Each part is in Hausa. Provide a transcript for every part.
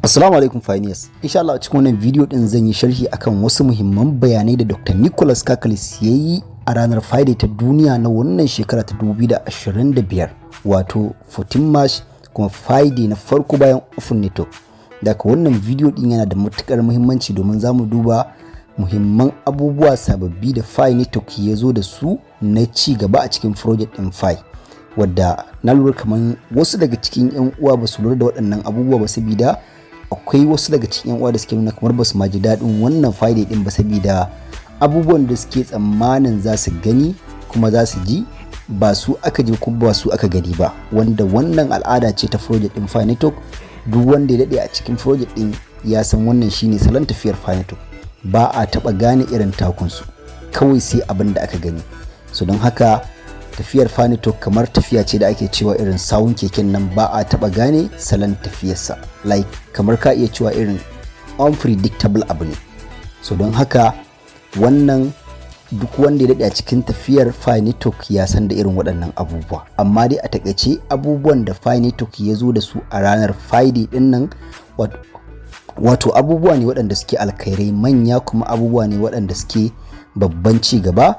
Assalamu alaikum Pioneers. Insha Allah, a cikin wannan bidiyo din zan yi sharhi akan wasu muhimman bayanai da Dr. Nicholas Kokkalis ya yi a ranar Friday ta duniya na wannan shekara ta 2025, wato 14 March, kuma Friday na farko bayan Open Network. Daga wannan bidiyo din yana da matukar muhimmanci domin za mu duba muhimman abubuwa sababbi da Pi Network ya zo da su na ci gaba a cikin project din Pi. Wadda na lura kamar wasu daga cikin 'yan uwa ba su lura da waɗannan abubuwa ba, sabida akwai wasu daga cikin 'yan uwa da suke nuna kamar ba su ma ji daɗin wannan Pi Day din ba, sabida abubuwan da suke tsammanin za su gani kuma za su ji ba su aka ji kuma ba su aka gani ba. Wanda wannan al'ada ce ta project din Pi Network. Duk wanda ya daɗe a cikin project din ya san wannan shine salon tafiyar Pi Network. Ba a taɓa gane irin takunsu, kawai sai abin da aka gani. So don haka tafiyar Pi Network kamar tafiya ce da ake cewa irin sawun keken nan, ba a taba gane salon tafiyarsa, like kamar ka iya cewa irin unpredictable abu ne. So don haka wannan duk wanda ya daɗe a cikin tafiyar Pi Network ya san da irin waɗannan abubuwa. Amma dai a takaice, abubuwan da Pi Network ya zo da su a ranar Friday ɗin nan, wato abubuwa ne waɗanda suke alkhairai manya, kuma abubuwa ne waɗanda suke babban ci gaba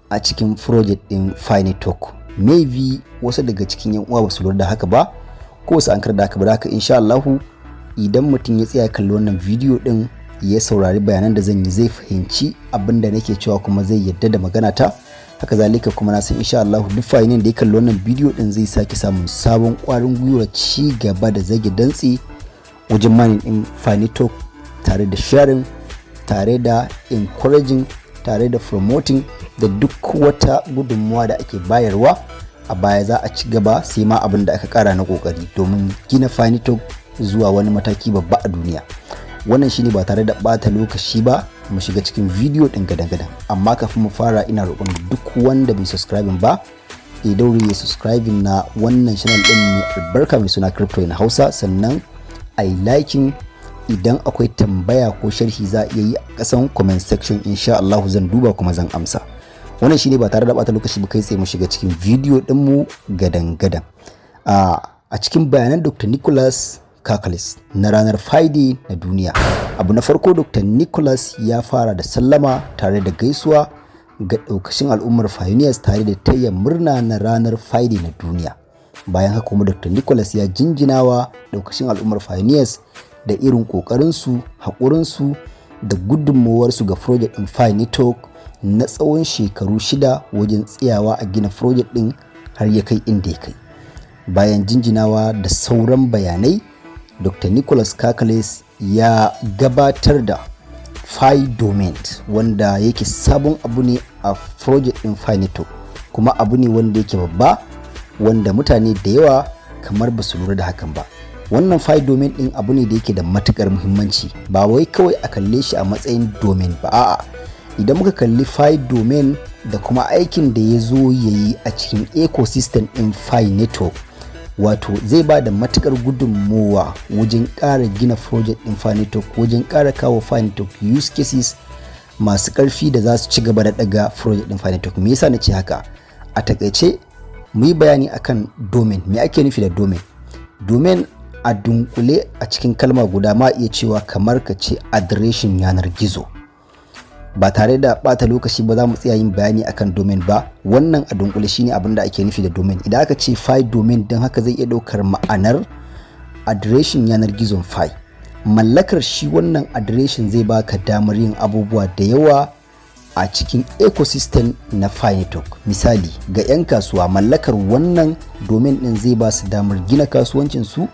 a cikin project din Pi Network. Maybe wasu daga cikin yan uwa ba su lura da haka ba ko su ankar da haka ba. Haka insha Allahu, idan mutum ya tsaya kalli wannan bidiyo din, ya saurari bayanan da zan yi, zai fahimci abin da nake cewa kuma zai yadda da magana ta. Haka zalika kuma na san insha Allahu duk pioneer da ya kalli wannan bidiyo din zai sake samun sabon kwarin gwiwa ci gaba da zage dantse wajen mining din Pi Network, tare da sharing, tare da encouraging, tare da promoting, da duk wata gudunmuwa da ake bayarwa a baya. Za a ci gaba, sai ma abin da aka kara na kokari domin gina Pi Network zuwa wani mataki babba a duniya. Wannan shine. Ba tare da bata lokaci ba, mu shiga cikin bidiyo din gadan-gadan. Amma kafin mu fara, ina roƙon duk wanda bai subscribing ba ya daure ya subscribing na wannan channel din mai albarka mai suna Crypto in Hausa, sannan a yi liking. Idan akwai tambaya ko sharhi, za a iya yi a kasan comment section. Insha Allah zan duba kuma zan amsa. Wannan shine. Ba tare da bata lokaci ba, kai tsaye mu shiga cikin bidiyo dinmu gadan-gadan. A cikin bayanan Dr. Nicholas Kokkalis na ranar Friday na duniya, abu na farko, Dr. Nicholas ya fara da sallama tare da gaisuwa ga daukashin al'ummar pioneers, tare da taya murna na ranar Friday na duniya. Bayan haka kuma Dr. Nicholas ya jinjinawa daukashin al'ummar pioneers da irin kokarinsu, haƙurinsu da gudunmawarsu ga project ɗin Pi Network na tsawon shekaru 6 wajen tsayawa a gina project ɗin har ya kai inda ya kai. Bayan jinjinawa da sauran bayanai, Dr. Nicholas Kokkalis ya gabatar da Pi Domain, wanda yake sabon abu ne a project ɗin Pi Network, kuma abu ne wanda yake babba, wanda mutane da yawa kamar ba su lura da hakan ba. Wannan Pi Domain din abu ne da yake da matukar muhimmanci, ba wai kawai a kalle shi a matsayin domain ba, a'a. Idan muka kalli Pi Domain da kuma aikin da ya zo ya yi a cikin ecosystem din Pi Network, wato zai ba da matukar gudunmowa wajen ƙara gina project din Pi Network, wajen ƙara kawo Pi Network use cases masu ƙarfi da za su ci gaba da daga project din Pi Network. Me yasa na ce haka? A takaice, mu yi bayani akan domain. Me ake nufi da domain? Domain a dunkule, a cikin kalma guda, ma iya cewa kamar ka ce adireshin yanar gizo. Ba tare da bata lokaci ba, za mu tsaya yin bayani akan domain ba. Wannan a dunkule shine abin da ake nufi da domain. Idan aka ce Pi Domain, don haka zai iya daukar ma'anar adireshin yanar gizon Pi. Mallakar shi wannan adireshin zai baka damar yin abubuwa da yawa a cikin ecosystem na Pi Network. Misali, ga 'yan kasuwa, mallakar wannan domain din zai ba su damar gina kasuwancinsu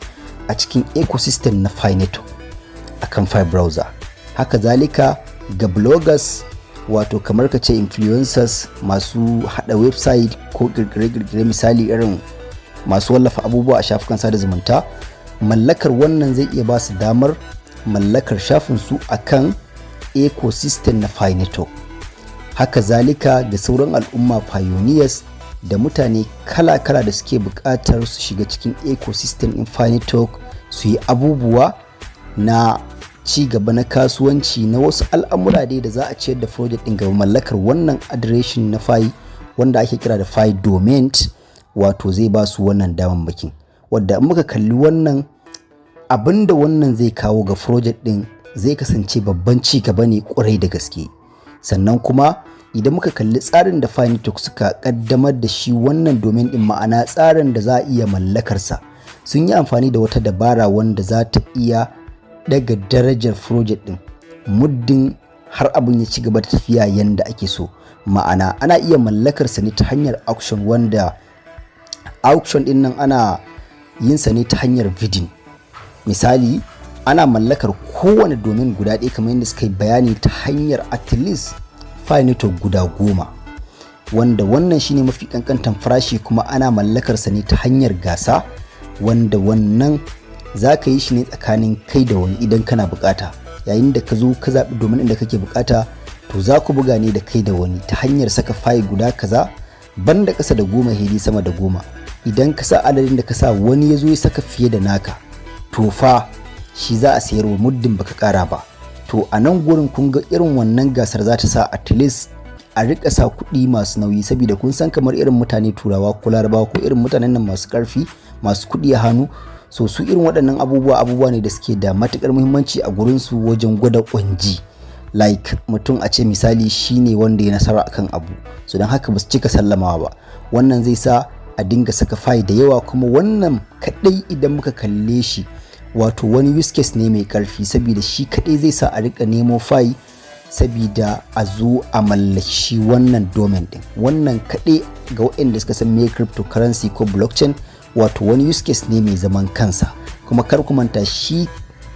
a cikin ecosystem na Pi Network akan Pi Browser. Haka zalika ga bloggers, wato kamar ka ce influencers masu hada website ko kirkire-kirkire, misali irin masu wallafa abubuwa a shafukan sada zumunta, mallakar wannan zai iya ba su damar mallakar shafinsu akan ecosystem na Pi Network. Haka zalika ga sauran al'umma pioneers da mutane kala-kala da suke buƙatar su shiga cikin ecosystem in Pi Network, su yi abubuwa na ci gaba na kasuwanci, na wasu al'amura dai da za a ciyar da project din gaba, mallakar wannan adireshin na Pi wanda ake kira da Pi Domain, wato zai ba su wannan damammakin. Wadda in muka kalli wannan Abin da wannan zai kawo ga project ɗin zai kasance babban ci gaba ne ƙwarai da gaske. Sannan kuma idan muka kalli tsarin da Pi Network suka ƙaddamar da shi wannan domain ɗin, ma'ana tsarin da za a iya mallakarsa, sun yi amfani da wata dabara wanda za ta iya daga darajar project ɗin muddin har abin ya ci gaba da tafiya yanda ake so. Ma'ana, ana iya mallakarsa ne ta hanyar auction, wanda auction ɗin nan ana yin sa ne ta hanyar bidding. Misali, ana mallakar kowane domain guda ɗaya, kamar yadda suka yi bayani, ta hanyar at least Pi Network guda 10, wanda wannan shine mafi kankantan farashi. Kuma ana mallakarsa ne ta hanyar gasa, wanda wannan za ka yi shi ne tsakanin kai da wani idan kana bukata. Yayin da ka zo ka zaɓi domain inda kake bukata, to za ku buga ne da kai da wani ta hanyar saka Pi guda kaza, banda ƙasa da 10, hili sama da 10. Idan ka sa adadin da ka sa, wani ya zo ya saka fiye da naka, to fa shi za a sayarwa muddin baka kara ba. To a nan gurin kun ga irin wannan gasar za ta sa at least a rika sa kuɗi masu nauyi, saboda kun san kamar irin mutane Turawa ko Larabawa ko irin mutanen nan masu ƙarfi, masu kuɗi a hannu, so su irin waɗannan abubuwa abubuwa ne da suke da matuƙar muhimmanci a gurinsu wajen gwada ƙwanji, like mutum a ce misali shine wanda ya nasara akan abu. So don haka ba su cika sallamawa ba. Wannan zai sa a dinga saka Pi da yawa. Kuma wannan kaɗai idan muka kalle shi, wato wani use case ne mai karfi, saboda shi kaɗai zai sa a rika nemo Pi saboda a zo a mallaki wannan domain din. Wannan kaɗai, ga waɗanda suka san me cryptocurrency ko blockchain, wato wani use case ne mai zaman kansa. Kuma kar ku manta, shi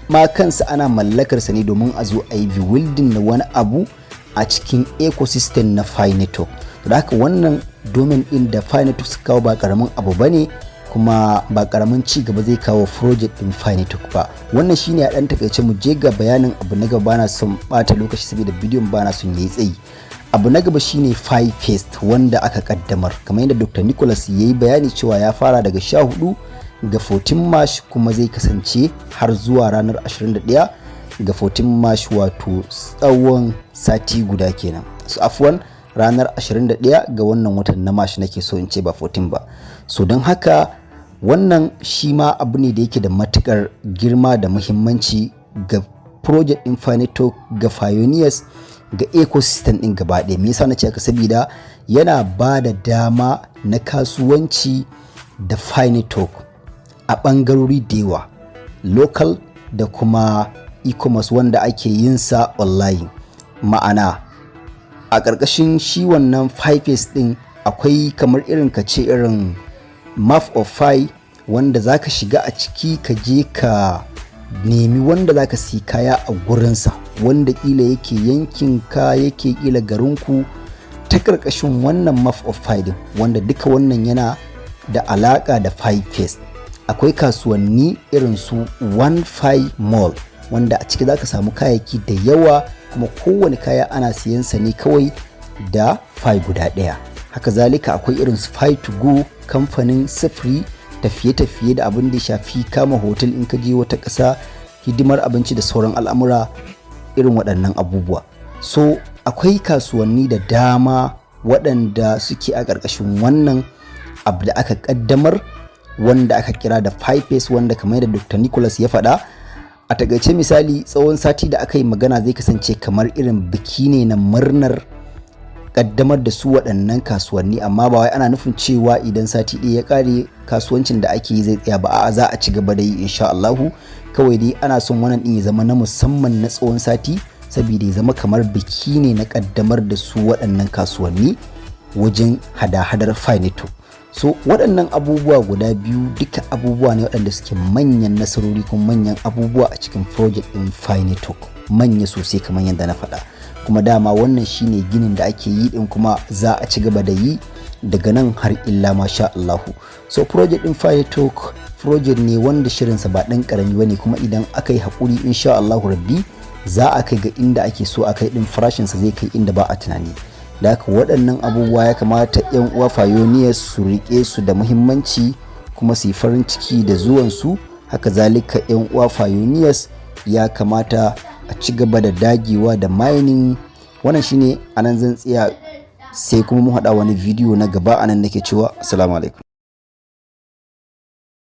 ma kansa ana mallakarsa ne domin a zo a yi building na wani abu a cikin ecosystem na Pi Network. Da haka wannan domain din da Pi Network suka kawo ba karamin abu bane, kuma ba karamin ci gaba zai kawo project din Pi Network ba. Wannan shine a dan takaice. Mu je ga bayanin abu na gaba, bana son bata lokaci saboda bidiyon bana son yayi tsayi. Abu na gaba shine Pi Fest wanda aka kaddamar, kamar yadda Dr. Nicholas ya yi bayani cewa ya fara daga 14 ga 14 March, kuma zai kasance har zuwa ranar 21 ga 14 March, wato tsawon sati guda kenan. So afwan, ranar 21 ga wannan watan na March nake so in ce, ba 14 ba. So don haka wannan shi ma abu ne da yake da matukar girma da muhimmanci ga project din Pi Network, ga pioneers, ga ecosystem din gaba ɗaya. Me yasa na ce haka? Saboda yana ba da dama na kasuwanci da Pi Network a ɓangarori da yawa, local da kuma e-commerce wanda ake yin sa online. Ma'ana, a ƙarƙashin shi wannan 5 ɗin akwai kamar irin ka ce irin map of Pi, wanda za ka shiga a ciki ka je ka nemi wanda za ka siyi kaya a gurinsa, wanda ƙila yake yankin ka, yake ƙila garinku, ta ƙarƙashin wannan map of Pi din, wanda duka wannan yana da alaƙa da Pi Fest. Akwai kasuwanni irin su One Pi Mall, wanda a ciki za ka samu kayayyaki da yawa, kuma kowane kaya ana siyan sa ne kawai da Pi guda ɗaya. Haka zalika akwai irin su Pi to go, kamfanin sufuri, tafiye-tafiye da abin da ya shafi kama hotel in ka je wata ƙasa, hidimar abinci da sauran al'amura irin waɗannan abubuwa. So akwai kasuwanni da dama waɗanda suke a ƙarƙashin wannan abu da aka ƙaddamar, wanda aka kira da Pi Fest, wanda kamar yadda Dr. Nicholas ya faɗa a takaice, misali tsawon sati da aka yi magana zai kasance kamar irin biki ne na murnar kaddamar da su waɗannan kasuwanni. Amma ba wai ana nufin cewa idan sati ɗaya ya ƙare kasuwancin da ake yi zai tsaya ba. A'a, za a ci gaba da yi insha Allahu. Kawai dai ana son wannan ɗin ya zama na musamman na tsawon sati, saboda ya zama kamar biki ne na kaddamar da su waɗannan kasuwanni wajen hada-hadar Pi Network. So waɗannan abubuwa guda biyu duka abubuwa ne waɗanda suke manyan nasarori kuma manyan abubuwa a cikin project ɗin Pi Network, manya sosai kamar yadda na faɗa. Kuma dama wannan shine ginin da ake yi din, kuma za a ci gaba da yi daga nan har illa masha Allahu. So project din Pi Network project ne wanda shirinsa ba ɗan ƙarami bane, kuma idan aka yi haƙuri, insha Allahu rabbi, za a kai ga inda ake so a kai din, farashinsa zai kai inda ba a tunani. Da haka waɗannan abubuwa ya kamata 'yan uwa pioneers su riƙe su da muhimmanci kuma su yi farin ciki da zuwansu. Haka zalika 'yan uwa pioneers, ya kamata a ci gaba da dagewa da mining. Wannan shine, anan zan tsaya, sai kuma mu haɗa wani bidiyo na gaba. Anan nake cewa assalamu alaikum.